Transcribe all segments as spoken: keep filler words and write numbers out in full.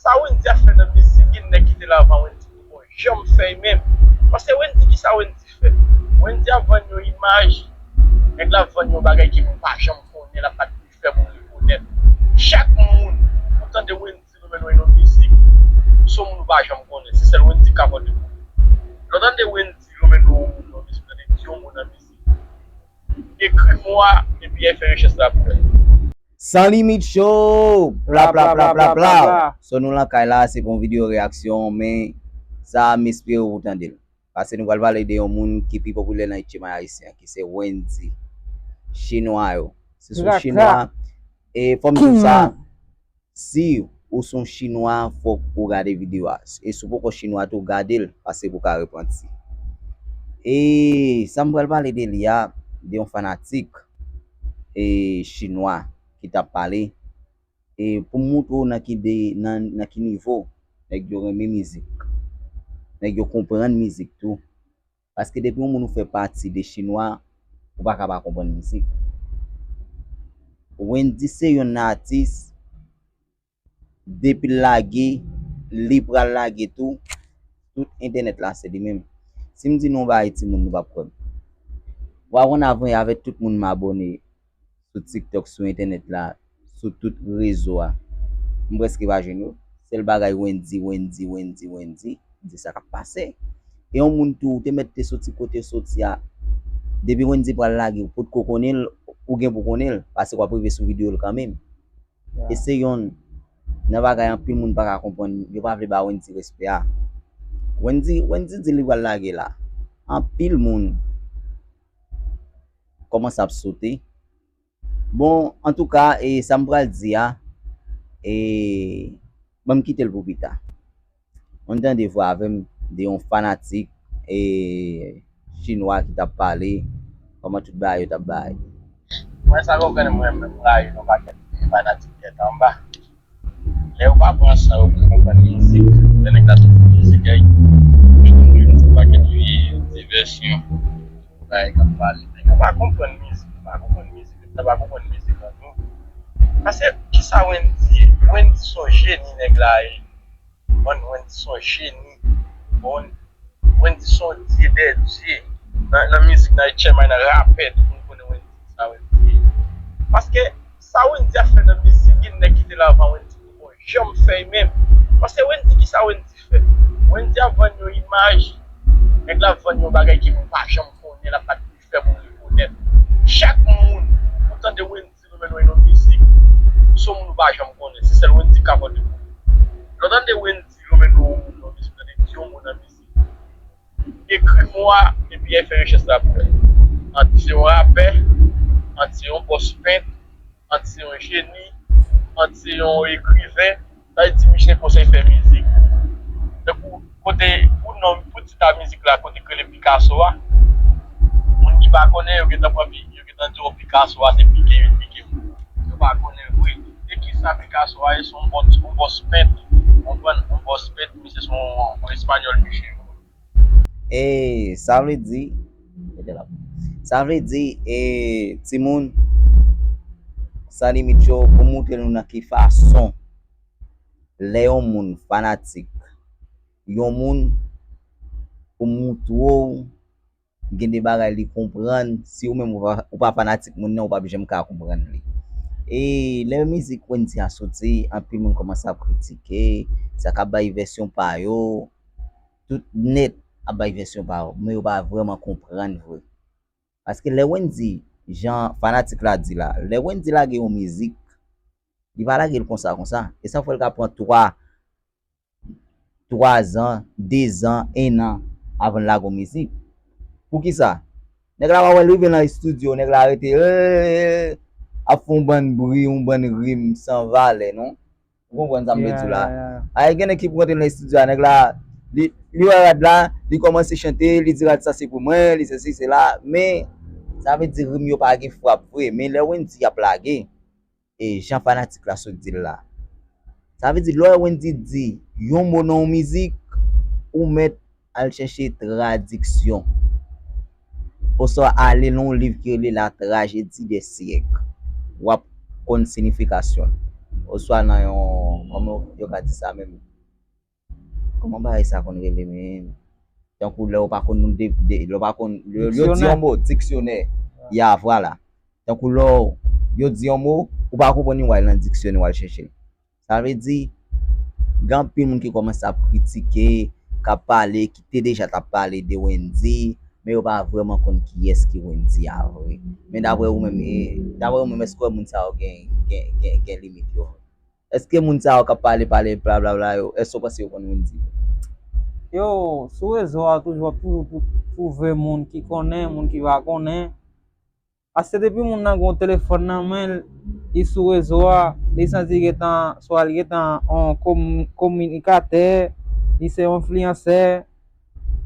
Sa Wendy ap fè nan mizik, gen nèg ki te la avan Wendy poko janm fè menm. Paske Wendy, ki sa Wendy fè? Wendy ap vann yon imaj, nèg la ap vann yon bagay ke moun pa janm konnen, l ap bat pou l fè moun rekonèt. Chak moun, ou tande Wendy Roman nan yon mizik, se yon moun ou pa janm konnen, se sèl Wendy k ka vann li. Lè w tande Wendy Roman nan yon mizik, tande di yon mo nan mizik, ekri mo a, epi fè rechèch la pou mwen. San Limit Show! Bla bla bla bla bla! So nou lan kay la, se pou yon videyo reyaksyon, men sa m espere ou tande l. Paske nou pral pale de yon moun ki pi popilè nan etchemay ayisyen an, ki se Wendy. Chinwa yo. Si se yon Chinwa, e fò m di w sa, si ou se yon Chinwa, fòk ou gade videyo a. E si w poko Chinwa tou, gade l, paske pou w ka repanti. E sa m pral pale de li a, de yon fanatik e Chinwa ki t ap pale. E pou m montre w nan ki de, nan, nan ki nivo nèg yo renmen mizik. Nèg yo konprann mizik tou. Paske depi yon moun ou fè pati de Chinwa, ou pa ka pa konprann mizik. Wendy se yonn nan atis, depi l lage, li pral lage tou, tout entènèt la se li menm. Si m di nou yon bagay timoun, nou p ap kwè m. W a konn avan yè avèk tout moun m abòne sou TikTok, sou entènèt la, sou tout rezo a. M prèske pa jwenn yo. Sèl bagay Wendy, Wendy, Wendy, Wendy. M di sa k ap pase. E yon moun tou, ou te mèt te soti kote w soti a. Depi Wendy pral lage, ou potko konnen l, ou gen pou konnen l, paske w ap rive sou videyo l kanmenm. E se yonn nan bagay anpil moun pa ka konprann, yo pa vle ba Wendy respè a. Wendy, Wendy di li pral lage la. Anpil moun kòmanse ap sote. Bon, antouka, e sa m pral di a, e ban m kite l pou pita. Ann tande vwa avè m de yon fanatik e Chinwa ki t ap pale, kòman tout bagay yo t ap bay. Mwen sa konprann mwen menm rayi yon pakèt fanatik tèt anba. Lè yo pa pran san yo pou yo konprann mizik, lè nèg la soti mizik, ay, yo konn yon ti pakèt ri, divèsyon, bagay k ap pale. Nèg la pa konprann mizik, pa konprann mizik, nèg la pa konprann mizik an nou. Paske kisa Wendy, Wendy se yon jeni nèg la ye. Bon, Wendy se yon jeni. Bon, Wendy se yon dye dè dye. Nan, nan mizik, nan etchemay, nan rapè, tout moun konnen Wendy, sa Wendy ye. Paske sa Wendy ap fè nan mizik, gen nèg ki te la avan Wendy poko janm fè menm. Paske Wendy, kisa Wendy fè? Wendy ap vann yon imaj, nèg la ap vann yon bagay ke moun pa janm konnen, l ap bat pou l fè moun rekonèt. Chak moun, ou tande Wendy Roman nan yon mizik, se yon moun ou pa janm konnen, se sèl Wendy k ka vann li pou ou. Lè w tande Wendy Roman nan yon mizik, tande di yon mo nan mizik, ekri mo a, epi fè rechèch la pou mwen. Ant se yon rapè, ant se yon bòs pent, ant se yon jeni, ant se yon ekriven, sa vle di misye konsèy fè mizik. Tankou kote, pou non, pou tit a mizik la, kote k rele Picasso a, moun ki pa konnen, yo gentan pran pi, yo gentan di w Picasso a se pike yo pike. Yo pa konnen vre. E kisa Picasso a ye? Se yon bòs, yon bòs pent, yon bòs pent, misye se yon, yon espanyòl misye. E sa vle di, sa vle di, e timoun, San Limit Show, pou montre nou nan ki fason lè yon moun fanatik yon moun, pou montre w gen de bagay li konprann, si ou menm ou pa, ou pa fanatik moun nan, ou p ap janm ka konprann li. E lè mizik Wendy a soti, anpil moun kòmanse ap kritike, sa k ap bay vèsyon pa yo, tout nèt ap bay vèsyon pa yo, men yo pa vrèman konprann vre. Paske lè Wendy, jan fanatik la di la, lè Wendy lage yon mizik, li pa lage l konsa konsa. E sa fè l ka pran twa, twa zan, de zan, en an avan l lage yon mizik. Poukisa? Nèg la pa wè l rive nan estidyo, nèg la rete, eh, ap fè yon bann bri, yon bann rim san valè, non? Ou konprann sa m vle di w la? A, gen nèg ki pou rantre nan estidyo a, nèg la, li, li wè rad la, li kòmanse chante, li di rad sa se pou mwen, li sesi, sela, men sa vle di rim yo pa gen frap vre. Men lè Wendy ap lage, e jan fanatik la sot di l la, sa vle di lè Wendy di yon mo nan yon mizik, ou mèt al chèche tradiksyon. Oswa ale nan yon liv ki rele La Tragédie des siècles. W ap konn siyifikasyon l. Oswa nan yon, kòman, Yo ka di sa menm. Kòman bagay sa konn rele menm? Tankou lè w pa konn nou de, de, lè w pa konn, yo, yo di yon mo, diksyonè. Ya, vwala. Tankou lè w, yo di yon mo, ou pa konprann li, w al nan diksyonè, w al chèche l. Sa vle di, gen anpil moun ki kòmanse ap kritike, k ap pale, ki te deja t ap pale de Wendyy, men yo pa vrèman konn kiyès ki Wendyy a vre. Men daprè ou menm, e, daprè ou menm, èske w wè moun sa yo gen, gen, gen, gen limit yo? Èske moun sa yo k ap pale, pale, blablabla yo, èske w panse yo konn Wendyy? Yo, sou rezo a toujou, w ap toujou twou-, twouve moun ki konnen, moun ki pa konnen. Paske depi moun nan gen yon telefòn nan men l, li sou rezo a, li santi li gentan, swa li gentan yon komi-, kominikatè, li se yon enfliyansè,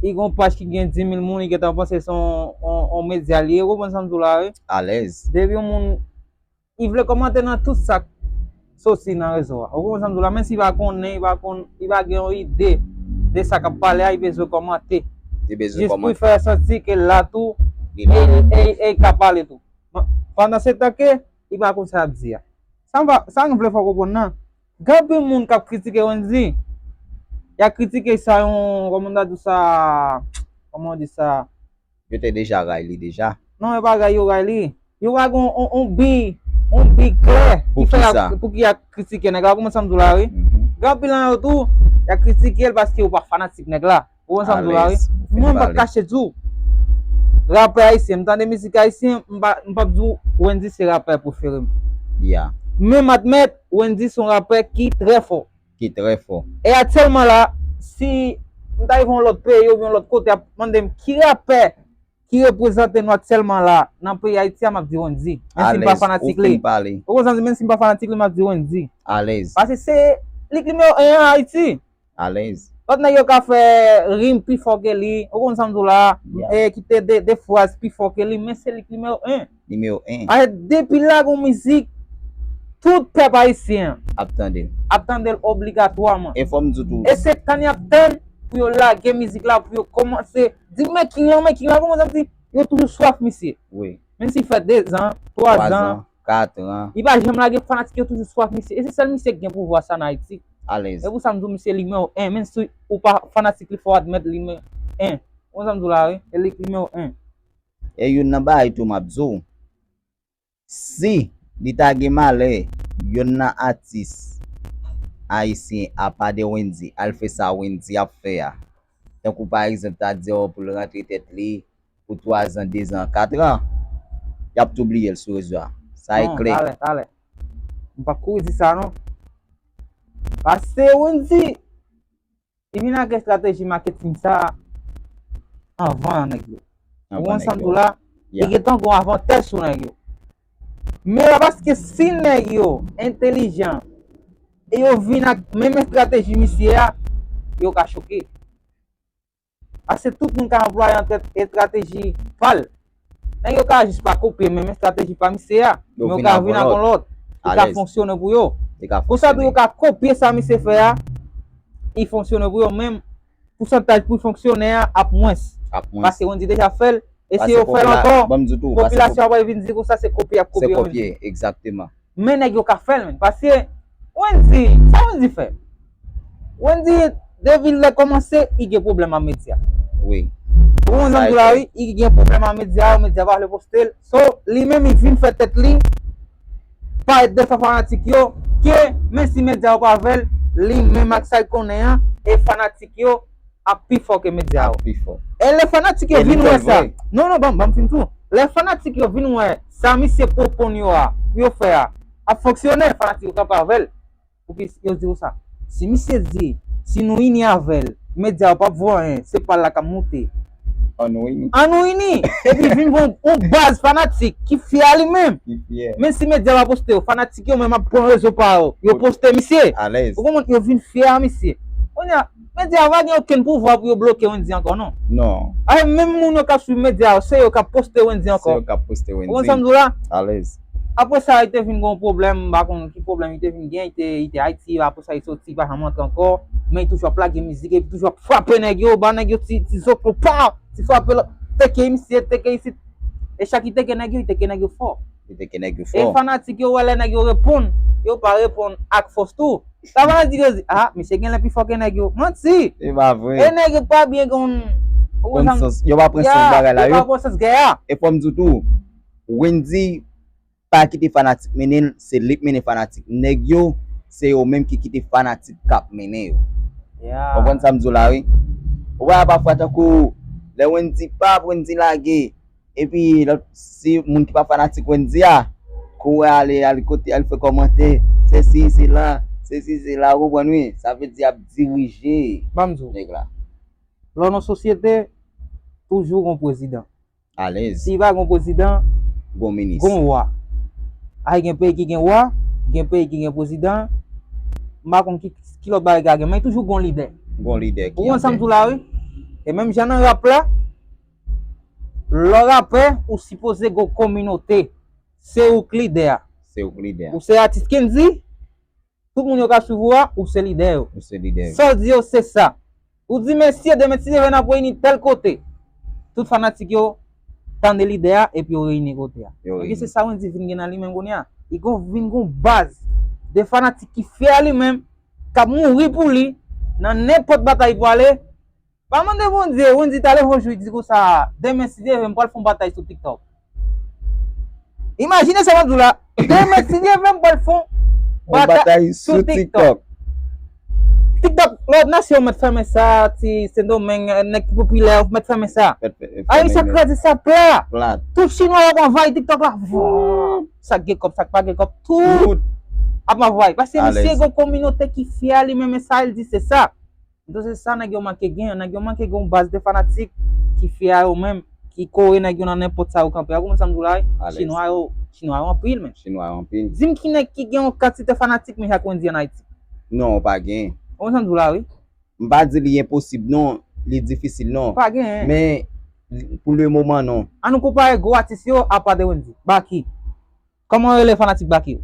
li gen yon paj ki gen dis mil moun, li gentan panse se yon, yon, yon medya li ye, ou konprann sa m di w la, wi? Alèz. Depi yon moun, li vle kòmante nan tout sa k soti nan rezo a. Ou konprann sa m di w la, menm si li pa konnen, li pa konn, li pa gen yon ide de sa k ap pale a, li bezwen kòmante. Li bezwen kòmante. Jis pou l fè santi ke l la tou, e, e, e, e l ka pale tou. Bon, pandan se tan ke li pa konn sa l ap di a. Sa m va, sa m vle fè w konprann nan, gen anpil moun k ap kritike Wendyy. Y ap kritike sa yon, kòman m ta di w sa, kòman w di sa, Yo te deja ray li deja. Non, yo pa ray, yo ray li. Yo pa gen yon, yon, yon bi, yon bi klè ki fè y ap, pou ki y ap kritike nèg la. Ou konprann sa m di w la, wi? Mhm. Gen anpil nan yo tou, y ap kritike l paske yo pa fanatik nèg la. Ou konprann sa m di w la, wi? Alèz, ou fin pale. Mwen, m p ap kache di w. Rapè ayisyen, m tande mizik ayisyen, m pa, m p ap di w Wendyy se rapè prefere m. Ya. Men m admèt, Wendyy se yon rapè ki trè fò. Ki trè fò. E aktyèlman la, si m ta rive yon lòt peyi oubyen yon lòt kote, y ap mande m ki rapè ki reprezante nou aktyèlman la nan peyi Ayiti a, m ap di Wendyy. Menm si m pa fanatik li. Alèz, ou fin pale. Ou konprann sa m di? Menm si m pa fanatik li, m ap di Wendyy. Alèz. Paske se li k nimewo en an Ayiti. Alèz. Lòt nèg yo ka fè rim pi fò ke li, ou konn sa m di w la, e kite de, de fraz pi fò ke li, men se li k nimewo en. Nimewo en. Paske depi l lage yon mizik, tout pèp ayisyen an ap tande l. Ap tande l obligatwaman. E fò m di w tou. E se tann y ap tann pou yo lage mizik la, pou yo kòmanse di making lan, making lan, kòman sa di? Yo toujou swaf misye. Wi. Menm si fè de zan, twa zan, kat zan. Li pa janm lage, fanatik yo toujou swaf misye. E se sèl misye ki gen pouvwa sa nan Ayiti. Alèz. E pou sa m di w misye nimewo en, menm si ou pa fanatik li, fò w admèt li nimewo en. Ou konn sa m di w la, wi? E li k nimewo en. E youn nan bagay tou m ap di w, si li ta gen malè, youn nan atis ayisyen apa de Wendyy al fè sa Wendyy ap fè a, tankou pa egzanp ta di w pou l rantre tèt li, pou twa zan, de zan, kat zan, y ap tou bliye l sou rezo a. Sa e klè. Non, talè, talè. M p ap kouri di sa non. Paske Wendyy, li vin ak estrateji maketing sa anvan nèg yo. Ou konprann sa m di w la? Li gentan gon avantèj sou nèg yo. Men la paske si nèg yo entèlijan e yo vin ak menm estrateji misye a, yo ka choke. Paske tout moun ka anplwaye yon estrateji pa l. Nèg yo ka jis pa kopye menm estrateji pa misye a, men yo ka vin ak yon lòt ki ka fonksyone pou yo. Konsa tou yo ka kopye sa misye fè a, li fonksyone pou yo, men pousantaj pou l fonksyone a ap mwens. Paske Wendyy deja fè l, e si yo fè l ankò, popilasyon ap vin di konsa se kopye y ap kopye Wendyy. Men nèg yo ka fè l, men. Paske Wendyy, sa Wendyy fè? Wendyy, depi lè kòmanse, li gen pwoblèm ak medya. Wi. Ou konn sa m di w la, wi, li gen pwoblèm ak medya yo, medya pa vle poste l. So, li menm, li vin fè tèt li parèt devan fanatik yo, ke menm si medya yo pa vle l, li menm ak sa l konnen an, e fanatik yo ap pi fò ke medya yo. Ap pi fò. E lè fanatik yo vin wè sa. Non, non, ban m, ban m fin tou. Lè fanatik yo vin wè sa misye pwoponn yo a, pou yo fè a, ap fonksyone, fanatik yo kanpe avè l. Pou ki yo di w sa? Si misye di, si nou ini avè l, medya yo p ap voye anyen, se pa l la k ap moute. An nou ini. An nou ini. Epi vin gon yon baz fanatik ki fyè a li menm. Ki fyè. Menm si medya pa poste yo, fanatik yo menm ap pran rezo pa yo. Yo poste misye. Alèz. Ou konprann? Yo vin fyè a misye. Kounye a, medya yo pa gen okenn pouvwa pou yo bloke Wendyy ankò, non. Non. Alò, menm moun yo k ap swiv medya yo, se yo k ap poste Wendyy ankò. Se yo k ap poste Wendyy. Ou konn sa m di w la? Alèz. Apre sa, li te vin gen yon pwoblèm, m pa konn ki pwoblèm li te vin gen, li te, li te Ayiti, apre sa, li soti, li pa janm rantre ankò, men li toujou ap lage mizik, epi toujou ap frape nèg yo, ba nèg yo ti, ti zoklo, pa, ti frape lòt, teke misye, teke isit. E chak li teke nèg yo, li teke nèg yo fò. Li te ke nèg yo fò. E fanatik yo wè lè nèg yo reponn, yo pa reponn ak fòs tou. Sa fanatik yo di, ah, misye genlè pi fò ke nèg yo. Manti! E pa vre. E nèg yo pa byen gen yon. Konn sans, yo pa pran sans bagay la yo. Yo pa pran sans gè a. E fò m di w tou, Wendy pa kite fanatik mennen l, se li k mennen fanatik. Nèg yo, se yo menm ki kite fanatik k ap mennen yo. Yeah. Konprann sa m di w la, wi. Ou wè, pafwa, tankou lè Wendy pap, Wendy lage, epi lòt, si moun ki pa fanatik Wendy a, kouri ale, al kote, al fè kòmantè, sesi, sela, sesi, sela, ou konprann, wi. Sa vle di ap dirije Ban m di w, nèg la. Lò nan sosyete, toujou gon prezidan. Alèz. Si pa gon prezidan, Gon minis. Gon wa. Ay, gen peyi ki gen wa, gen peyi ki gen prezidan. M pa konn ki, ki lòt bagay ki gen, men toujou gon lidè. Gon lidè ki Ou konn sa m di w la, wi. E menm jan nan rap la, lè w rapè, ou sipoze gon kominote. Se ou k lidè a. Se ou k lidè a. Ou se atis Kendy, tout moun yo ka swiv ou a, ou se lidè yo. Ou se lidè yo. Sa w di yo, se sa. Ou di, mesye, demen si Dye vle n ap reyini tèl kote. Tout fanatik yo tande lidè a epi yo reyini kote a. Yo Ebyen, reyini. Se sa Wendy vin gen nan li menm kounye a. Li gon, vin gon baz de fanatik ki fyè li menm, k ap mouri pou li, nan nenpòt batay pou ale. Pa mande Bondye, Wendy ta leve yon jou, li di konsa, demen si Dye vle, m pral fè yon batay sou TikTok. Imajine sa m ap di w la. Demen si Dye vle, m pral fè yon Yon batay sou TikTok. TikTok, lòt nasyon mèt fèmen sa, ti Sendomeng, nèg ki popilè, mèt fèmen sa. Ayisyen kraze sa pla. Plat. Tout chinwa yo ap anvayi TikTok la. Sa k gen kòb, sa k pa gen kòb, tout ap anvayi. Paske misye gon kominote ki fyè li menm, e sa l di se sa. Donk se sa nèg yo manke gen, nèg yo manke gen yon baz de fanatik ki fyè a yo menm, ki kore nèg yo nan nenpòt sa yo kanpe a. Ou konprann sa m di w la, wi? Chinwa yo, chinwa yo anpil, men. Chinwa yo anpil. Di m ki nèg ki gen yon kantite fanatik menm jan ak Wendy an Ayiti. Non, pa gen. Ou konprann sa m di w la, wi? M pa di li enposib non, li difisil non. Pa gen. Men pou le moman non. An nou konpare gwo atis yo apa de Wendy. Baky. Kòman yo rele fanatik Baky yo?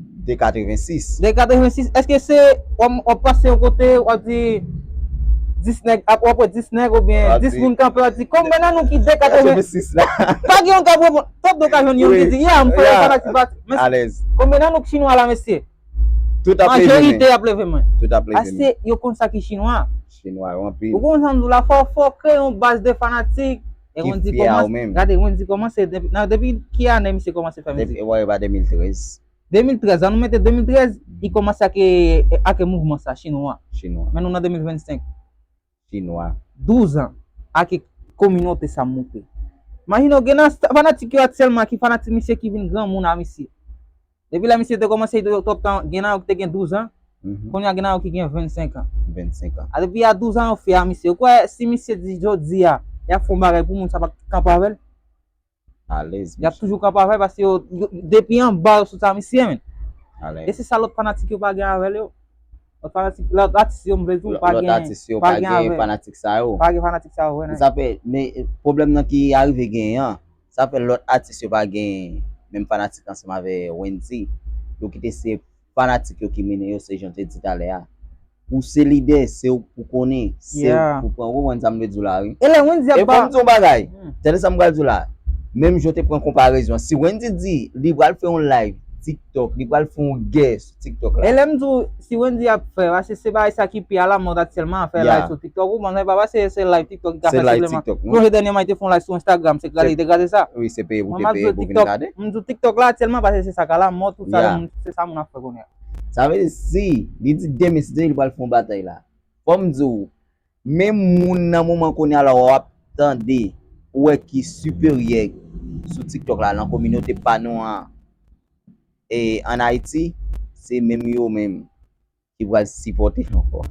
De katrevensis. De katrevensis. Èske se w ap pase yon kote, w ap di dis nèg, ap w ap wè dis nèg oubyen dis moun kanpe, w ap di konbyen nan nou ki de katrevensis? Katrevensis la. Pa gen yon k ap reponn. Tout do ka jwenn yon ki di, yeah, m fanatik Baky. Alèz. Konbyen nan nou k chinwa la, mesye? Tout ap leve men. Majorite ap leve men. Tout ap leve men. Paske yo konn sa ki chinwa. Chinwa yo anpil. Ou konn sa m di w la, fò, fò kreye yon baz de fanatik. E Wendy kòmanse, gade, Wendy kòmanse depi, nan, depi ki ane misye kòmanse fè mizik? Depi, wè, ba de mil trèz. De mil trèz, an nou mete de mil trèz, li kòmanse ak, ak mouvman sa, chinwa. Chinwa. Men nou nan de mil vennsenk. Chinwa. Douz an, ak kominote sa moute. Imajine w, gen nan fanatik yo aktyèlman ki fanatik misye ki vin granmoun a misye. Depi lè misye te kòmanse, yo t ap tan, gen nan yo ki te gen douz an, kounye a gen nan yo ki gen vennsenk an. Vennsenk an. A, depi a douz an, yo fyè a misye. Ou kwè si misye di jodi a, y ap fè yon bagay pou moun sa pa kanpe avè l? Alèz. Y ap toujou kanpe avè l paske yo, yo, depi anba yo sot a misye, men. Alèz. E se sa lòt fanatik yo pa gen avè l yo. Lòt fanatik, lòt atis yo, m vle di w, pa gen, lòt atis yo pa gen fanatik sa yo. Pa gen fanatik sa yo, vre. Sa fè, men pwoblèm nan ki arive genyen an, sa fè lòt atis yo pa gen menm fanatik ansanm avè Wendy. Yo kite se fanatik yo ki mennen yo, se jan te di talè a. Ou se lidè, se ou pou konnen, se ou pou pran. Ou konprann sa m vle di w la, wi. E lè Wendy ap ba. E fò m di w yon bagay. Tande sa m pral di w la. Menm jan w te pran konparezon an, si Wendy di li pral fè yon live TikTok, li pral fè yon gè sou TikTok la. E lè m di w, si Wendy ap fè, paske se bagay sa ki pi alamòd aktyèlman, fè live sou TikTok, ou konprann, pa paske se live TikTok li ka fè senpleman. Plonje dènyèman li te fè yon live sou Instagram, se kraze li te kraze sa. Wi, se peye pou te peye pou vin gade. M di w TikTok la aktyèlman, paske se sa k alamòd, tout sa, se sa moun ap fè kounye a. Sa vle di si li di demen si Dye vle li pral fè yon batay la. Fò m di w, menm moun nan moman kounye a la w ap tande, ou wè ki siperyè sou TikTok la, nan kominote pa nou an, e ann Ayiti, se menm yo menm ki pral sipòte l ankò.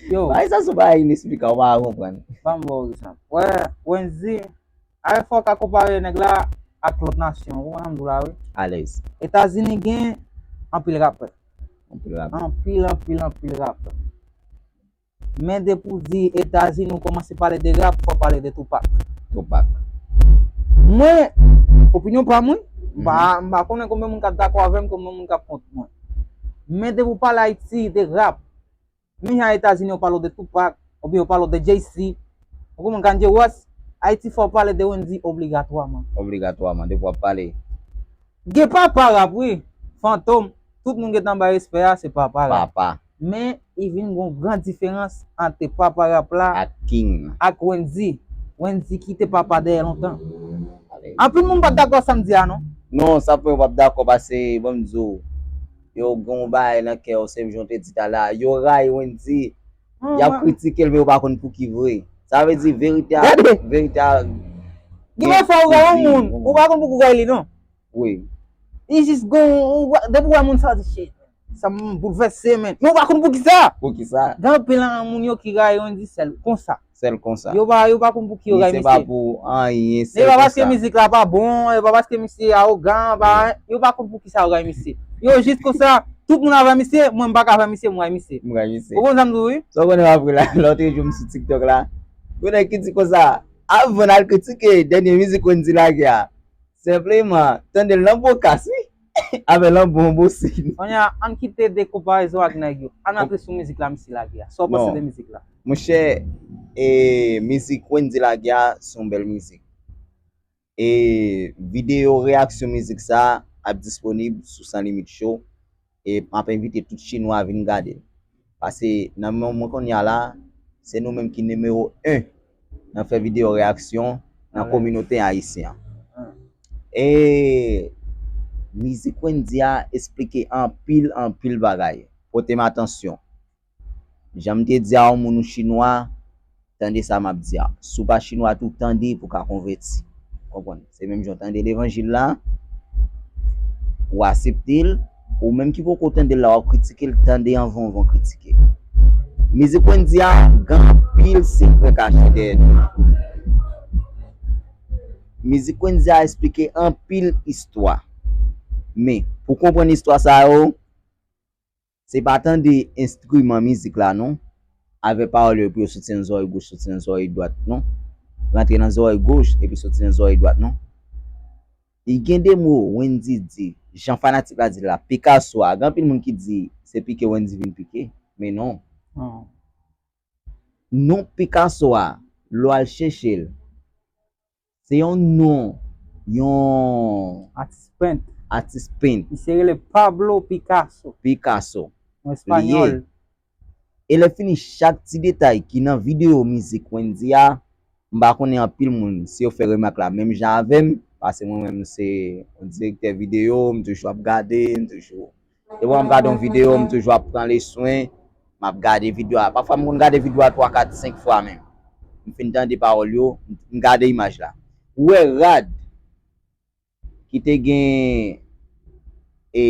Yo. Bagay sa se yon bagay inesplikab, ou pa ka konprann. Ban m ba w egzanp. Wè, Wendy, a fò w ka konpare nèg la ak lòt nasyon, ou konprann sa m di w la, wi. Alèz. Etazini gen anpil rapè. Anpil rapè. Anpil, anpil, anpil rapè. Men depi w di Etazini, ou kòmanse pale de rap, fò w pale de Tupac. Tupac. Mwen, opinyon pa mwen, m pa, m pa konnen konbyen moun k ap dakò avè m, konbyen moun k ap kont mwen. Men depi w pale Ayiti de rap, menm jan Etazini yo pale w de Tupac, oubyen yo pale w de Jay-Z, ou konprann, Kanye West, Ayiti fò w pale de Wendy obligatwaman. Obligatwaman, depi w ap pale. Gen papa rap wi, Fantom, tout moun gentan bay respè a, se papa rap. Papa. Men, li vin gon gran diferans ant papa rap la ak King, ak Wendyy. Wendyy kite papa dèyè lontan. Anpil moun pa t dakò sa m di a non. Non, sa pou yo p ap dakò paske, bon, m di w, yo gen yon bagay nan kè yo, se jan w te di talè a, yo rayi Wendyy, y ap kritike l, men yo pa konn pou ki vre. Sa vle di verite a, verite a. Gen pafwa ou rayi yon moun, ou pa konn pou ki w rayi li non. Wi. Li jis gon, ou wè, depi w wè moun sa, w di, "Shit, sa m boulvèse, men." Men ou pa konn poukisa. Poukisa? Gen anpil nan moun yo ki rayi Wendyy sèl konsa. Sèl konsa. Yo pa, yo pa konn pou ki yo rayi misye. Misye pa pou anyen, sèl konsa. E pa paske mizik la pa bon, e pa paske misye awogan, pa, yo pa konn poukisa yo rayi misye. Yo jis konsa, tout moun ap rayi misye, mwen m pa ka rayi misye, m rayi misye. M rayi misye. Ou konn sa m di w wi? Sa w konnen apre la, lòt jou m sou TikTok la. Gon nèg ki di konsa, avan n al kritike dènye mizik Wendyy lage a, senpleman, tande l nan bon kas, wi. Avè l nan bon bosin. Kounye a, ann kite de konparezon ak nèg yo. Ann antre sou mizik la misye lage a. Sa w panse de mizik la? Monchè, e, mizik Wendyy lage a, se yon bèl mizik. E videyo reyaksyon mizik sa a ap disponib sou San Limit Show. E m ap envite tout chinwa vin gade l. Paske nan moman kounye a la, se nou menm ki nimewo en nan fè videyo reyaksyon nan kominote ayisyen an. E mizik Wendyy a esplike anpil, anpil bagay. Pote m atansyon. Jan m te di a yon moun ou chinwa, tande sa m ap di a. Si w pa chinwa tou, tande pou w ka konvèti. Konprann? Se menm jan w tande levanjil la, ou aksepte l, ou menm ki poko tande l la, w ap kritike l, tande anvan w van kritike. Mizik Wendyy a gen anpil sekrè kache dèyè li. Mizik Wendyy a esplike anpil istwa. Men, pou konprann istwa sa yo, se pa tande enstriman mizik la non, avè pawòl yo pou yo soti nan zòrèy goch, soti nan zòrèy dwat non, rantre nan zòrèy goch epi soti nan zòrèy dwat non. Li gen de mo Wendyy di, jan fanatik la di l la, Picasso a, gen anpil moun ki di se pike Wendyy vin pike, men non. Non Picasso a, lè w al chèche l, se yon non, yon atis pent. Atis pent. Misye rele Pablo Picasso. Picasso. Yon espanyòl. E lè fini, chak ti detay ki nan videyo mizik Wendyy a, m pa konnen anpil moun, si yo fè remak la menm jan avè m, paske mwen menm se yon direktè videyo, m toujou ap gade, m toujou Depi m ap gade yon videyo, m toujou ap pran leswen, m ap gade videyo a. Pafwa, m konn gade videyo a twa, kat, senk fwa menm. M fin tande pawòl yo, m gade imaj la. Ou wè rad ki te gen, e,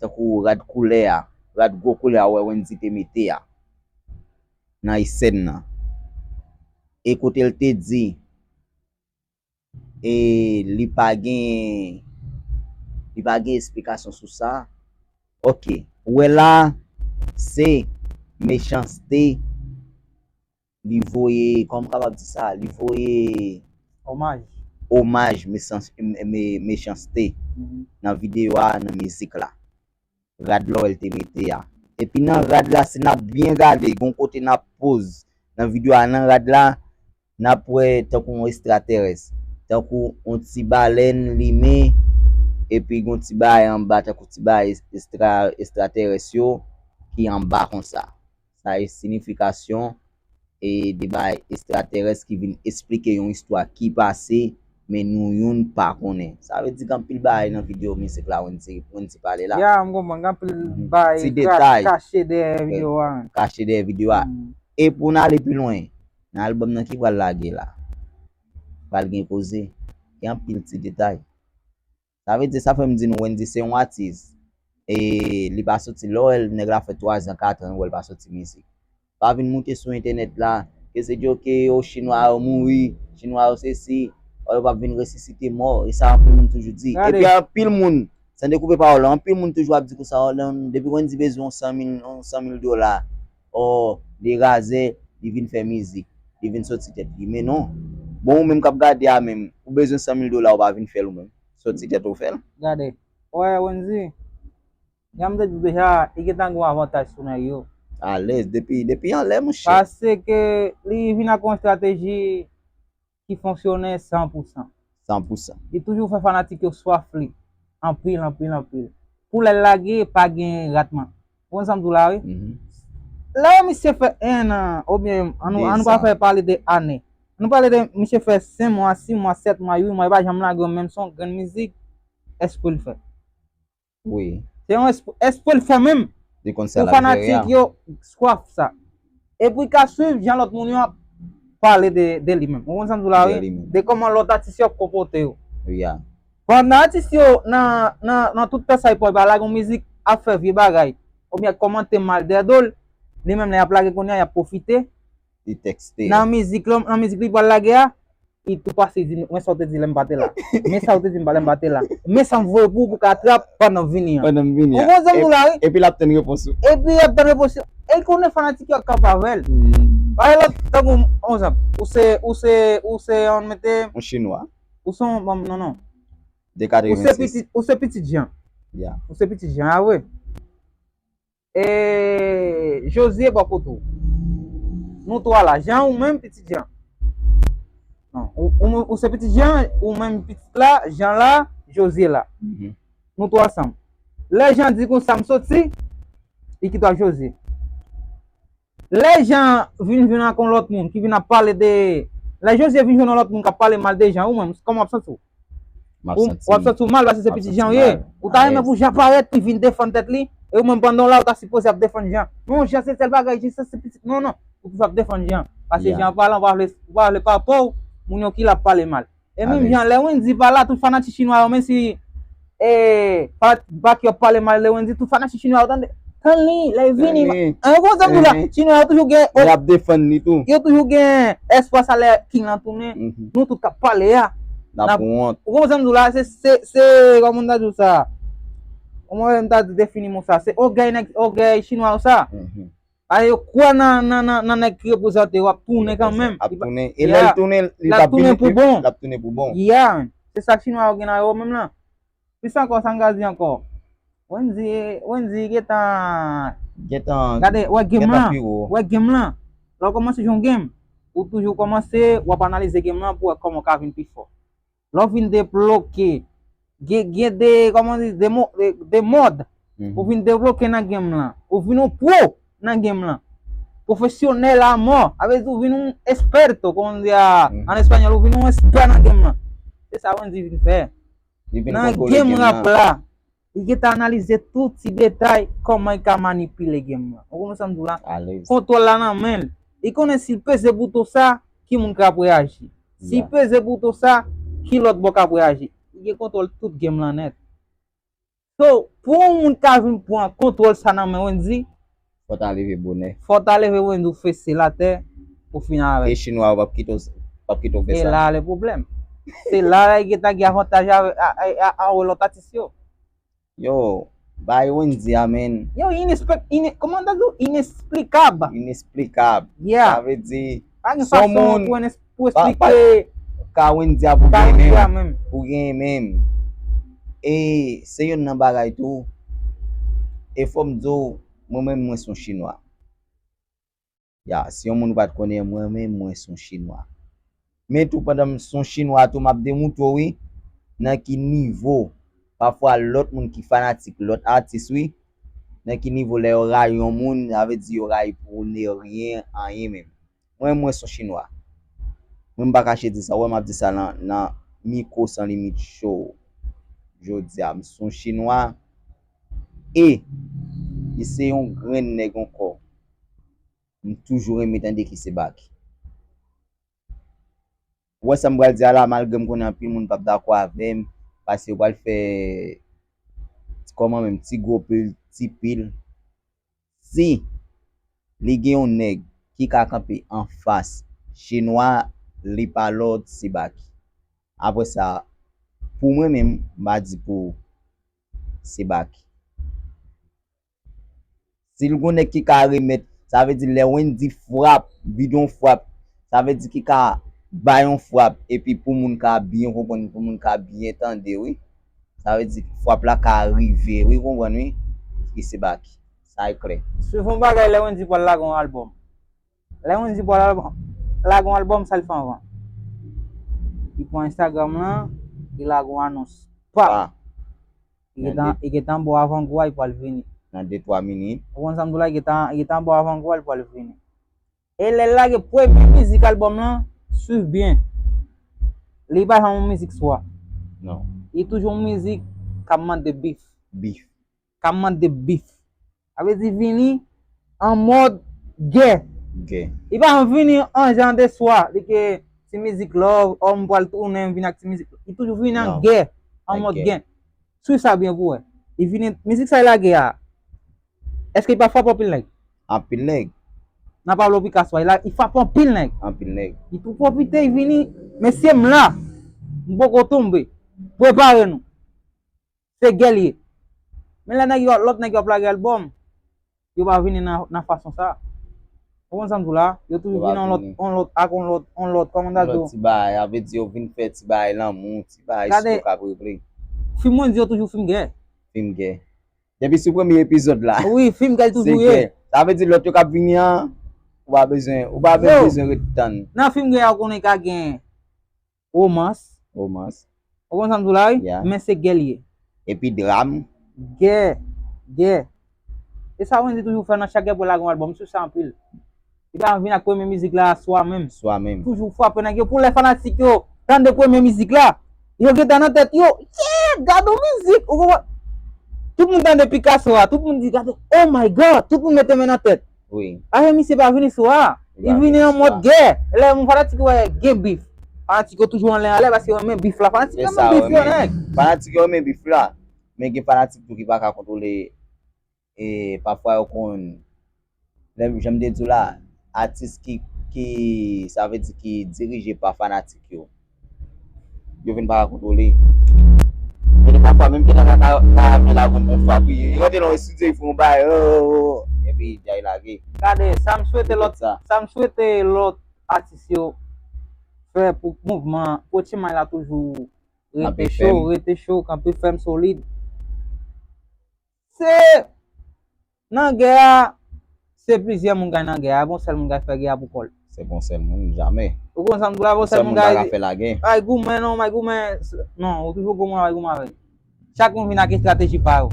tankou rad koulè a, rad gwo koulè a, ou wè Wendyy te mete a, nan esèn nan. E kote l te di, e li pa gen, li pa gen esplikasyon sou sa. Ok, ou wè la, se mechanste li voye, kòman m kapab di sa, li voye omaj, omaj mechans-, me-, me-, mechanste nan videyo a, nan mizik la. Rad lò l te mete a. Epi nan rad la, si n ap byen gade, gon kote n ap poz nan videyo a, nan rad la, n ap wè tankou yon estratèrès, tankou yon ti balèn limen, epi gon ti bagay anba, tankou ti bagay estra-, estratèrès yo ki anba konsa. Sa e siyifikasyon e de bagay estratèrès ki vin esplike yon istwa ki pase, men nou youn pa konnen. Sa vle di gen anpil bagay nan videyo mizik la, Wendyy, Wendyy pale la. Ya, m konprann, gen anpil bagay kache dèyè videyo a. Kache dèyè videyo a. E pou n ale pi lwen, nan albòm nan ki pral lage la, pral gen koze, gen anpil ti detay. Sa vle di, sa fè m di nou, Wendyy se yon atis. E li pa soti, lè w wè l, nèg la fè twa zan, kat an, ou wè l pa soti mizik. Pa vin moute sou entènèt la, ke se di, ok, o, chinwa yo mouri, chinwa yo sesi, o, yo p ap vin resisite mò, e sa anpil moun toujou di. Epi anpil moun, san dekoupe pawòl la, anpil moun toujou ap di konsa, o, depi Wendyy bezwen yon san mil, yon san mil dola, o, li razè, li vin fè mizik, li vin soti tèt li. Men non. Bon, ou menm k ap gade a menm, ou bezwen san mil dola, ou pa vin fè l ou menm. Soti tèt ou fè l. Gade. Wè, Wendyy, jan m te di w deja, li gentan gen yon avantaj sou nèg yo. Alèz, depi, depi anlè, monchè. Paske li vin ak yon estrateji ki fonksyone san pou san. San pou san. Li toujou fè fanatik yo swaf li. Anpil, anpil, anpil. Pou lè l lage, pa gen ratman. Ou konn sa m di w la, wi? Lè misye fè en an, oubyen, ann nou, ann nou pa fè pale de ane. Ann nou pale de misye fè senk mwa, sis mwa, sèt mwa, uit mwa, li pa janm lage yon menm son, grenn mizik, espre l fè. Wi. Se yon espre, espre l fè menm. Li konn sa l ap jere a. Pou fanatik yo swaf sa. Epi ka swiv jan lòt moun yo ap pale de, de li menm. Ou konn sa m di w la, wi? De li menm. De kòman lòt atis yo ap konpòte yo. Wi, a. Pandan atis yo nan, nan, nan tout tan sa yo pa lage yon mizik, ap fè vye bagay, oubyen kòmante mal dèyè do l, li menm lè y ap lage kounye a, y ap pwofite. Li tekste. Nan mizik la, nan mizik li pral lage a, li tou pase, li di, "Men sa w te di lè m pa te la. Men sa w te di m pa lè m pa te la. Men sa m voye pou ou pou w ka trap pandan m vini an." Pandan m vini an. Ou konn sa m di w la, wi? Epi l ap tann repons ou. Epi l ap tann repons ou. E l konnen fanatik yo ap kanpe avè l. Bagay la, tankou, on egzanp, ou se, ou se, ou se, on mete yon chinwa. Ou se yon, bon, non, non. De katrevennsis. Ou se pitit, ou se pitit Jan. Ya. Ou se pitit Jan, a vre. E Jozye bò kote w. Nou twa la. Jan ou menm pitit Jan. Non, ou, ou, ou se pitit Jan, ou menm pitit la, Jan la, Jozye la. Nou twa ansanm. Lè Jan di konsa m soti, li kite w ak Jozye. Lè Jan vin jwenn ak yon lòt moun ki vin ap pale de, lè Jozye vin jwenn yon lòt moun k ap pale mal de Jan, ou menm, kòman w ap santi w? M ap santi m, w ap santi w mal paske se pitit Jan w ye. Ou ta renmen pou Jan parèt, li vin defann tèt li, e ou menm pandan w la, ou ta sipoze ap defann Jan. Non, Jan se sèl bagay, Jan se pitit, non, non. Ou toujou ap defann Jan. Paske Jan pa la, ou pa vle, ou pa vle pa pa w, moun yo ki la ap pale mal. E menm jan, lè Wendy pa la, tout fanatik chinwa yo, menm si, e, fanatik Baky yo ap pale mal de Wendy, tout fanatik chinwa yo tande, tann li, lè l vini, ou konprann sa m di w la, chinwa yo toujou gen, y ap defann li tou. Yo toujou gen espwa sa lè King lan tounen, nou tout k ap pale a. N ap wont. Ou konprann sa m di w la, se, se, se, kòman m ta di w sa? Kòman m ta di defini mo sa? Se ògèy nèg, ògèy chinwa yo sa. Paske yo kwè nan, nan, nan, nan nèg ki reprezante yo, ap tounen kanmenm. Ap tounen. E lè l tounen, li p ap vini pou bon. L ap tounen pou bon. Yeah, man. Se sa chinwa yo gen nan yo menm lan. Plis ankò, sa m ka di ankò? Wendy, Wendy gentan, gentan, gade, wè game lan, wè game lan. Lè w kòmanse jwe yon game, ou toujou kòmanse, w ap analize game lan pou wè kòman w ka vin pi fò. Lè w vin debloke, gen, gen de, kòman di, de mo-, de, de mòd. Ou vin debloke nan game lan. Ou vin yon pwo nan game lan. Pwofesyonèl a mò. Sa vle di ou vin yon experto, kòman di a, an espanyòl, ou vin yon espè nan game lan. Se sa Wendy vin fè. Nan game rap la, li gentan analize tout ti detay kòman li ka manipile game lan. Ou konprann sa m di w la? Kontwòl la nan men l. Li konnen si l peze bouton sa, ki moun k ap reyaji. Si l peze bouton sa, ki lòt bò k ap reyaji. Li gen kontwòl tout game lan nèt. So, pou yon moun ka vin pran kontwòl sa nan men Wendy, fò w ta leve bonè. Fò w ta leve Wendy, ou fese l atè, ou fini avè l. E chinwa yo p ap kite w, p ap kite w fè sa. E la le pwoblèm. Se la li gentan gen avantaj a, a, a, a, anwo lòt atis yo. Yo, bay Wendy a, man. Yo, inesplik-, ine-, kòman ta di w? Inesplikab. Inesplikab. Yeah. Sa vle di, pa gen fason pou, pou eksplike ka Wendy a pou genyen menm. Pou genyen menm. E se youn nan bagay tou. E fò m di w, mwen menm, mwen se yon chinwa. Ya, si yon moun ou pa t konnen, mwen menm, mwen se yon chinwa. Men tou, pandan m se yon chinwa tou, m ap demontre w, wi, nan ki nivo, pafwa, lòt moun ki fanatik lòt atis, wi, nan ki nivo lè yo rayi yon moun, sa vle di yo rayi pou ne rien, anyen menm. Mwen, mwen se yon chinwa. Mwen, m pa kache di sa, ou wè m ap di sa nan, nan Mikwo San Limit Show. Jodi a, m se yon chinwa. E, li se yon grenn nèg ankò. M toujou renmen tande ki se Baky. Ou wè sa m pral di a la, malgre m konnen anpil moun p ap dakò avè m, paske yo pral fè, kòman menm, ti gwo pil, ti pil. Si li gen yon nèg ki ka kanpe anfas chinwa, li pa lòt, se Baky. Apre sa, pou mwen menm, m pa di pou se Baky. Si l gon nèg ki ka remèt, sa vle di lè Wendy frap, vide yon frap, sa vle di ki ka bay yon frap, epi pou moun ka byen konprann, pou moun ka byen tande, wi. Sa vle di frap la ka rive, wi, konprann, wi. Ki se Baky. Sa e klè. Swiv yon bagay lè Wendy pral lage yon albòm. Lè Wendy pral lage yon albòm, sa l fè anvan? Li pran Instagram lan, li lage yon anons. Pa. Li gentan, li gentan bò avangou a, li pral vini. Nan de twa minit. Ou konn sa m di w la, li gentan, li gentan bò avangou a, li pral vini. E lè l lage premye mizik albòm lan, swiv byen. Li pa janm yon mizik swa. Non. Li toujou yon mizik k ap mande bif. Bif. K ap mande bif. Sa vle di vini an mòd gè. Gè. Li pa vini an jan de swa, li ke ti mizik love, ò m pral tounen, m vini ak ti mizik. Li toujou vini an gè, an mòd gè. Swiv sa byen pou wè. Li vini, mizik sa li lage a, èske li pa frape anpil nèg? Anpil nèg. Nan Pablo Picasso a, li la, li frape anpil nèg. Anpil nèg. Li tou pwofite, li vini, mesye m la. M poko tonbe. Prepare nou. Se gè l ye. Men lè nèg yo, lòt nèg yo ap lage albòm, yo pa vini nan, nan fason sa. Ou konn sa m di w la? Yo toujou vini yon lòt, yon lòt, ak yon lòt, yon lòt, kòman m ta di w? Lòt ti bagay, sa vle di yo vin fè ti bagay lanmou, ti bagay si yo ka regle. Fim mwen di yo toujou fim gè. Fim gè. Depi sou premye epizòd la. Wi, fim gè l toujou ye. Sa vle di lòt yo k ap vini an, ou pa bezwen, ou pa menm bezwen ret tann. Nan fim gè a, ou konnen ka gen romans. Romans. Ou konn sa m di w la, wi? Yeah. Men se gè l ye. Epi dram. Gè, gè. E sa Wendy toujou fè nan chak gè pou l lage yon albòm, m swiv sa anpil. Li pa vin ak premye mizik la swa menm. Swa menm. Toujou frape nèg yo pou lè fanatik yo tande premye mizik la, yo gentan nan tèt yo, yeah, gad yon mizik, ou konprann? Tout moun tande Picasso a, tout moun di, gade, oh my God, tout moun mete men nan tèt. Wi. Afè misye pa vini swa. Li vini an mòd gè. Lè moun fanatik yo wè gen bif, fanatik yo toujou anlè anlè paske yo renmen bif la. Fanatik yo renmen bif yo nèg. Fanatik yo renmen bif la. Men gen fanatik tou ki pa ka kontwole, e pafwa yo konn, lè, jan m te di w la, atis ki, ki, sa vle di ki dirije pa fanatik yo. Yo vin pa ka kontwole. Gen de pafwa menm ki nan ka, ka, ka vin la gon bon fwa pou yo. Yo rantre nan yon estidyo, yo fè yon bagay, oh, oh, oh, epi djay lage. Gade, sa m swete lòt, sa m swete lòt atis yo fè pou mouvman Otchimay la toujou rete cho, rete cho, kanpe fèm solid. Se nan gè a, se plizyè moun k nan gè a, pa yon sèl moun k fè gè a pou kò l. Se pa yon sèl moun, jamè. Ou konn sa m di w la, pa yon sèl moun k fè lagè. Ay goumen non, ay goumen. Non, ou toujou goumen, ay goumen avè l. Chak moun vin ak estrateji pa yo.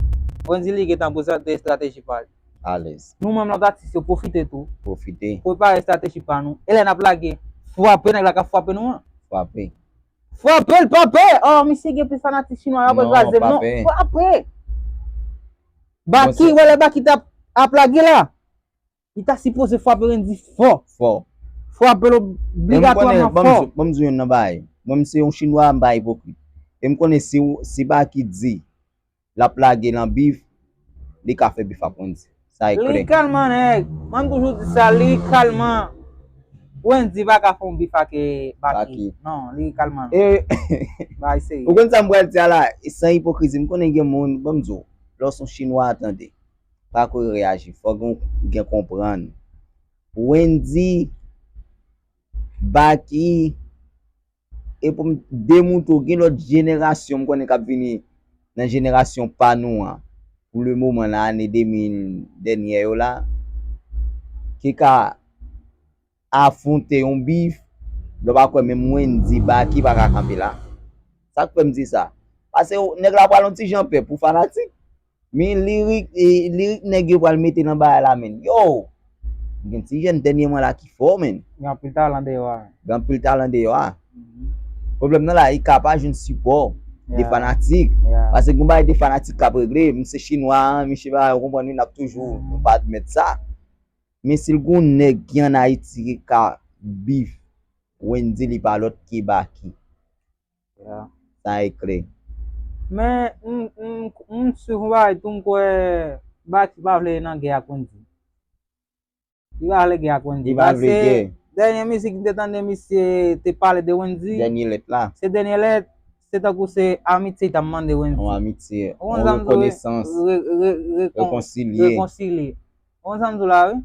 Wendy li gentan prezante estrateji pa l. Alèz. Nou menm lòt atis yo pwofite tou. Pwofite. Prepare estrateji pa nou. E lè n ap lage, frape nèg la k ap frape nou an. Frape. Frape l, pa pè. Oh, misye gen plis fanatik chinwa yo, ap kraze m non. Frape. Baky, wè lè Baky t ap, ap lage la. Li ta sipoze frape Wendy fò. Fò. Frape l obligatwaman fò. Ban m di w youn nan bagay. Mwen, m se yon chinwa, m pa ipokrit. E m konnen si, si Baky di l ap lage nan bif, li ka fè bif ak Wendy. Sa e klè. Lirikalman, nèg, mwen m toujou di sa, lirikalman, Wendy pa ka fè yon bif ak, eh, Baky. Non, lirikalman non. Bagay serye. Ou konn sa m pral di a la, e san ipokrizi, m konnen gen moun, ban m di w, lè w se yon chinwa, tande, pa ko reyaji, fòk gen, gen konprann. Wendy, Baky, e pou m demontre w, gen lòt jenerasyon m konnen k ap vini nan jenerasyon pa nou an, pou le moman nan ane de mil dènyè yo la, ki ka afwonte yon bif, lè w pa kwè menm Wendy, Baky pa ka kanpe la. Sa k fè m di sa? Paske nèg la pral yon ti jan pè pou fanatik. Men lirik, e, lirik nèg yo pral mete nan bagay la, men. Yo! Gen ti jèn dènyèman la ki fò, men. Gen anpil talan deyò a, men. Gen anpil talan deyò a. Mhm. Pwoblèm nan la, li ka pa jwenn sipò de fanatik. Yeah. Paske gen bagay de fanatik k ap regle. M se chinwa, m se pa, ou konprann, wi, n ap toujou, nou pa admèt sa. Men si l gon nèg ki ann Ayiti ki ka bif Wendy, li pa lòt ke Baky. Yeah. Sa e klè. Men, m, m, m swiv yon bagay tou, m kwè Baky pa vle nan gè ak Wendy. Li pa vle gè ak Wendy. Li pa vle gè. Paske dènye mizik m te tande misye te pale de Wendy. Dènye lèt la. Se dènye lèt, se tankou se amitye li t ap mande Wendy. Yon amitye. Ou konn sa m di w, wi? Yon rekonesans. Re-, re-, rekon-, rekonsilye. Rekonsilye. Ou konn sa m di w la, wi?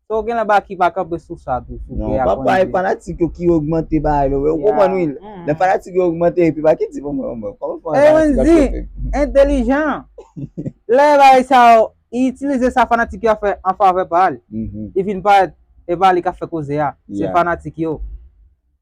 So, gen lè Baky pa kanpe sou sa tou, sou gè ak Wendy. Non, papa, e fanatik yo ki ogmante bagay yo. Ou konprann, wi? Lè fanatik yo ogmante, epi Baky di, bon, bon, bon, kòman fanatik ap fè? Entelijan. Lè bagay sa yo, li itilize sa fanatik yo ap fè an favè pa l. Mhm. Li vin parèt, e pa li k ap fè koze a. Se fanatik yo.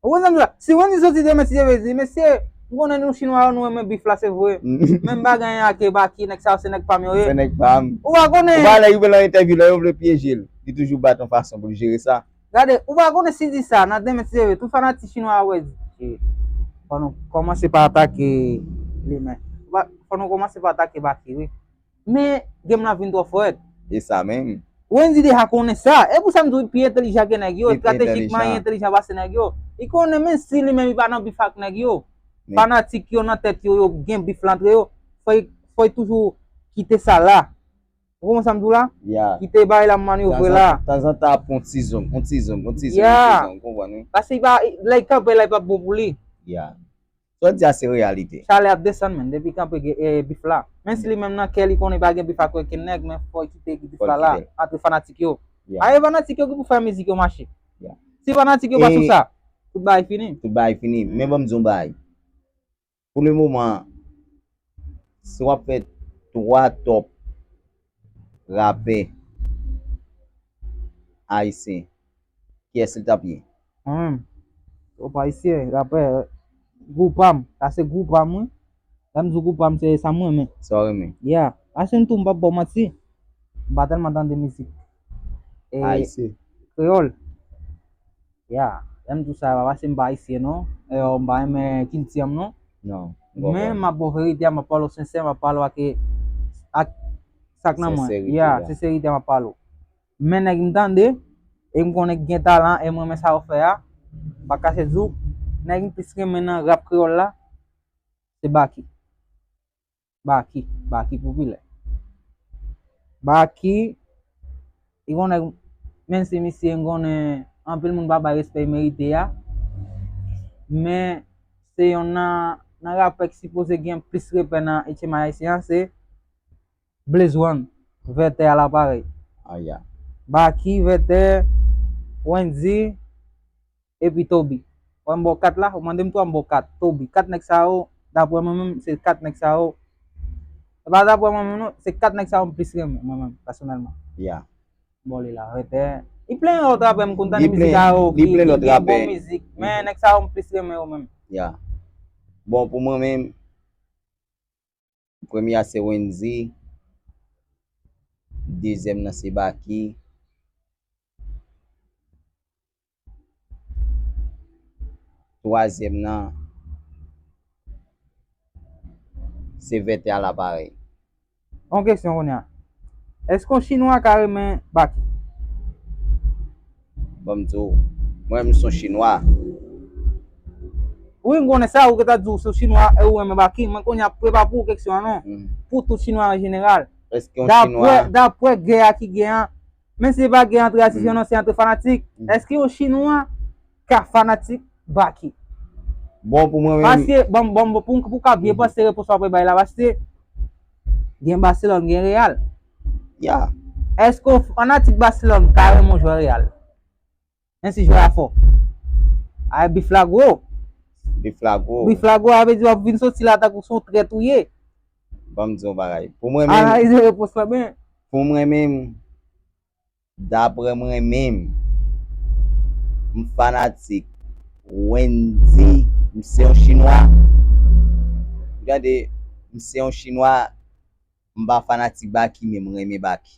Ou konn sa m di w la? Si Wendy soti demen, si Dye vle, di, mesye, Ou konnen nou chinwa yo, nou renmen bif la, se vre. Menm bagay an ak Baky, nèg sa yo se nèg pa m yo ye. Se nèg pa m. Ou pa konnen. Ou pa lè rive nan entèvyou, lè yo vle pyeje l, li toujou bat yon fason pou l jere sa. Gade, ou pa konnen si di sa, nan demen si Dye vle, tout fanatik chinwa yo wè di. Fò nou kòmanse pa atake li, men. Fò nou kòmanse pa atake Baky, wi. Men, game lan vin twò fò rèd. E sa menm. Wendy deja konnen sa. E pou sa m di w, li pi entèlijan ke nèg yo. Estratejikman, li entèlijan pase nèg yo. Li konnen, menm si li menm li pa nan bif ak nèg yo. Fanatik yo nan tèt yo, yo gen bif la antre yo. Fò y, fò y toujou kite sa la. Ou konprann sa m di w la? Kite bagay la manyovre la. Tanzantan ap yon ti zonm, yon ti zonm, yon ti zonm, yon ti zonm, ou konprann wi? Paske li pa, lè l kanpe la, li p ap bon pou li. Sa w di a se reyalite. Chalè ap desann, menn, depi kanpe gen, e, bif la. Menm si li menm nan kè li konnen pa gen bif ak okenn nèg, men fò l kite bif la la, antre fanatik yo. Aye fanatik yo ki pou fè mizik yo mache. Si fanatik yo pa sou sa, tout bagay fini. Tout bagay fini. Men ban m di w yon bagay. Pou le moman, si w ap fè twa top rapè ayisyen, kiyès li t ap ye? Mwen menm. Top ayisyen, rapè, gwoup pa m. Sa se gwoup pa m, wi. Lè m di gwoup pa m, se sa m renmen. Sa w renmen? Yeah. Ayisyen tou, m p ap ba w manti. M pa tèlman tande mizik. E, ayisyen. Kreyòl. Yeah. Lè m di w sa, pa paske m pa ayisyen, non. E, m pa renmen kilti an m, non. Non. Men m ap ba w verite a, m ap pale w sensè, m ap pale w ak, ak sa k nan mwen. Senserite a. Yeah, senserite a m ap pale w. Men nèg m tande, e m konnen k gen talan, e m renmen sa yo fè a, m pa kache di w, nèg m plis renmen nan rap kreyòl la, se Baky. Baky, Baky popilè. Baky, li konnen, menm si misye m konnen anpil moun pa bay respè li merite a, men se yonn nan, nan rapè ki sipoze gen plis respè nan H M I ayisyen an, se Blaze One, Vètè a laparèy. Aya. Baky, Vètè, Wendy, epi Toby. Wè m ba w kat la, ou mande m twa, m ba w kat. Toby. Kat nèg sa yo, daprè mwen menm, se kat nèg sa yo. E pa daprè mwen menm non, se kat nèg sa yo m plis renmen, mwen menm, pèsonèlman. Ya. M ba w li la, Vètè. Li plen lòt rapè m konn tande mizik a yo, ki, ki gen bon mizik. Men nèg sa yo m plis renmen yo menm. Ya. Bon, pou mwen menm, premye a se Wendy, dezyèm nan se Baky, twazyèm nan se Vètè a laparèy. Yon kesyon kounye a. Èske yon chinwa ka renmen Baky? Ban m di w, mwen menm se yon chinwa. Wi, m konnen sa, ou gentan di w se yon chinwa e ou renmen Baky. Mwen kounye a prepa pou ou kesyon an non. Pou tout chinwa an jeneral. Èske yon chinwa? Daprè, daprè gè a ki gen an, men se pa gè antre atis yo non, se antre fanatik. Èske yon chinwa ka fanatik Baky? Bon, pou mwen menm. Paske, bon, bon, bon, pou, pou ka byen panse repons w ap bay la, paske gen Barcelone, gen Real. Ya. Èske yon fanatik Barcelone ka renmen yon jwè Real? Menm si jwè a fò. Ay, bif la gwo. Bif la gwo. Bif la gwo, sa vle di w ap vin soti la tankou se yon trèt ou ye. Ban m di w yon bagay. Pou mwen menm. Analize repons la byen. Pou mwen menm, daprè mwen menm, m fanatik Wendy, m se yon chinwa. Gade, m se yon chinwa, m pa fanatik Baky, men m renmen Baky.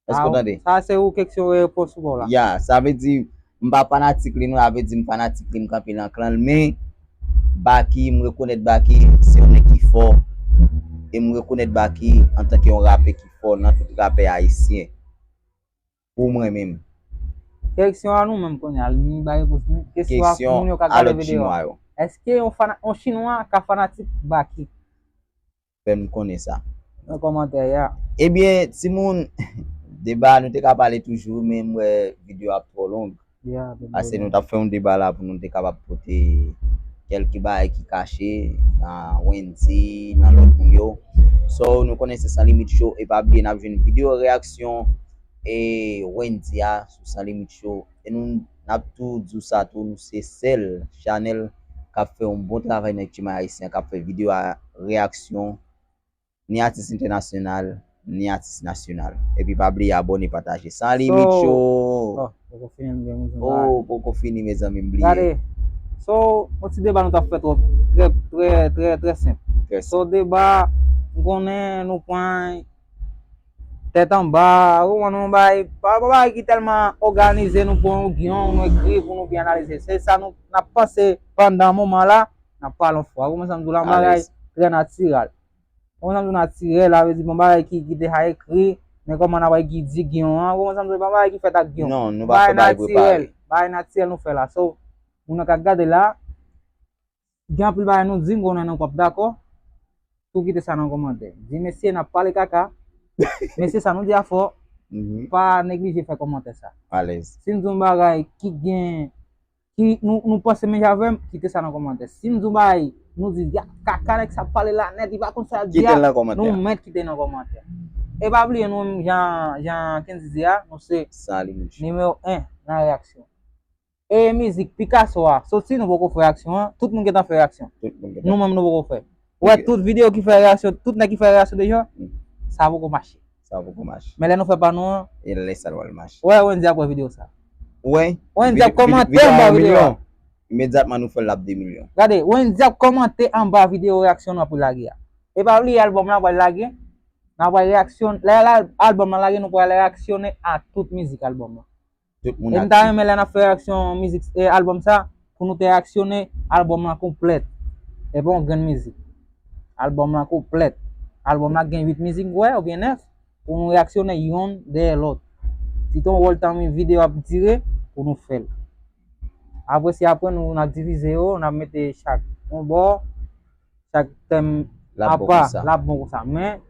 Èske w tande? Sa se yon kesyon repons ou ba w la. Ya, sa vle di, m pa fanatik li non, sa vle di m fanatik li, m kanpe nan klan l, men Baky, m rekonèt Baky se yon nèg ki fò, e m rekonèt Baky antanke yon rapè ki fò nan tout rapè ayisyen. Pou mwen menm. Kesyon a nou menm kounye a, nou bay repons nou. Kesyon a moun yo k ap gade videyo a. Èske yon fana-, yon chinwa ka fanatik Baky? Fè m konnen sa. Nan kòmantè a. Ebyen, timoun, deba a nou te ka pale toujou, men m wè videyo a ap twò long. Paske nou t ap fè yon deba la pou nou te kapab pote kèlke bagay ki kache nan Wendy, nan lòt moun yo. So, nou konnen se San Limit Show, e pa bliye n ap jwenn videyo reyaksyon e Wendy a sou San Limit Show. E nou, n ap tou di w sa tou, nou se sèl chanèl k ap fè yon bon travay nan H M I ayisyen, k ap fè videyo a reyaksyon, ni atis entènasyonal, ni atis nasyonal. Epi pa bliye abòne, pataje. San Limit Show! Oh, poko fini, m gen moun di m bagay. Oh, poko fini, mezanmi, m bliye. Gade, so, yon ti deba nou t ap fè twòp, trè, trè, trè, trè senp. Trè senp. So, deba, m konnen nou pran tèt anba, ou konprann, yon bagay, pa yon bagay ki tèlman òganize, nou pran yon gyon, nou ekri pou nou byen analize. Se sa nou, n ap panse pandan moman la, n ap pale yon fwa. Ou konprann sa m di w la, yon bagay trè natirèl. Ou konprann sa m di w, natirèl, sa vle di, bon, bagay ki, ki deja ekri, men kòman n ap ekri gyon an, ou konprann sa m di w, pa bagay ki fèt ak gyon. Non, nou pa fè bagay prepare. Bagay natirèl nou fè la. So, moun nan k ap gade la, gen anpil bagay nou di, m konnen nou p ap dakò. Tou kite sa nan kòmantè. Di, "Mesye, n ap pale kaka." Mesye, sa nou di a fò. Mhm. Pa neglije fè kòmantè sa. Alèz. Si n di yon bagay ki gen, ki nou, nou panse menm jan avè m, kite sa nan kòmantè. Si n di yon bagay, nou di, "Ya, kaka nèg sa ap pale la nèt, li pa konn sa l ap di a." Kite l nan kòmantè. Nou mèt kite nan kòmantè. E pa bliye nou menm, jan, jan Kendy di a, nou se Sans Limite Show. Nimewo en nan reyaksyon. E mizik Picasso a soti, nou poko fè reyaksyon an. Tout moun gentan fè reyaksyon. Tout moun gentan. Nou menm nou poko fè. Ou wè tout videyo ki fè reyaksyon, tout nèg ki fè reyaksyon deja, sa poko mache. Sa poko mache. Men lè nou fè pa nou an, e lè sa l pral mache. Ou wè Wendy ap wè videyo sa. Ou wè? Wendy ap kòmante anba videyo a. Imedyatman nou fè l, l ap de milyon. Gade, Wendy ap kòmante anba videyo reyaksyon nou ap lage a. E pa bliye albòm la pral lage. N ap pral reyaksyon, lè albòm lan lage, nou pral reyaksyone a tout mizik albòm lan. Tout moun aktif. E m ta renmen lè n ap fè reyaksyon mizik, e, albòm sa, pou nou te reyaksyone albòm lan konplèt. E pa yon grenn mizik. Albòm lan konplèt. Albòm lan gen uit mizik, m kwè, oubyen nèf, pou nou reyaksyone yonn dèyè lòt. Si te yon wòl tan videyo ap dire, pou nou fè l. Apre, se apre nou, n ap divize yo, n ap mete chak yon bò, chak tèm apa, l ap bon konsa. Men,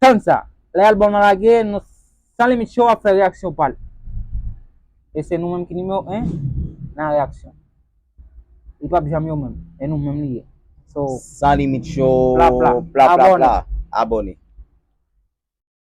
tann sa. Lè albòm lan lage, nou Sans Limite Show ap fè reyaksyon pa l. E se nou menm ki nimewo en nan reyaksyon. Li p ap janm yo menm. E nou menm li ye. So, Sans Limite Show, pla, pla, pla, pla, abòne. Abòne.